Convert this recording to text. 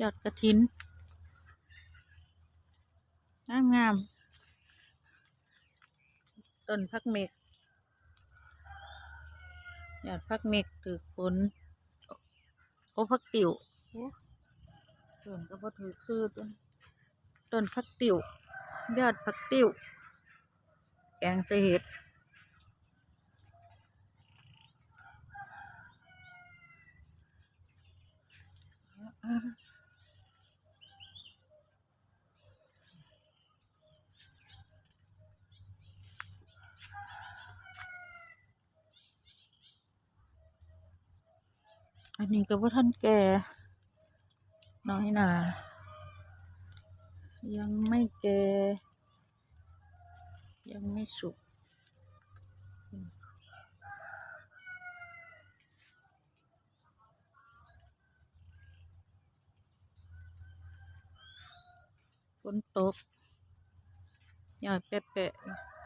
ຍອດກະຖິນ ງາມໆ ຕົ້ນຜັກເມັກ ຍອດຜັກເມັກຖືກຝົນ ໂອ້ ຜັກຕິ້ວ ໂອ້ ເອີ້ນກໍບໍ່ຖືກຊື່ ຕົ້ນ ຕົ້ນຜັກຕິ້ວ ຍອດຜັກຕິ້ວ ແກງໃສ່ເຫັດ. ອັນນີ້ກໍບໍ່ທັນແກ່ ນ້ອຍໜ້າ ຍັງໄມ່ແກ່ ຍັງໄມ່ສຸກ. ຝົນຕົກ ຍອດແປະໆ.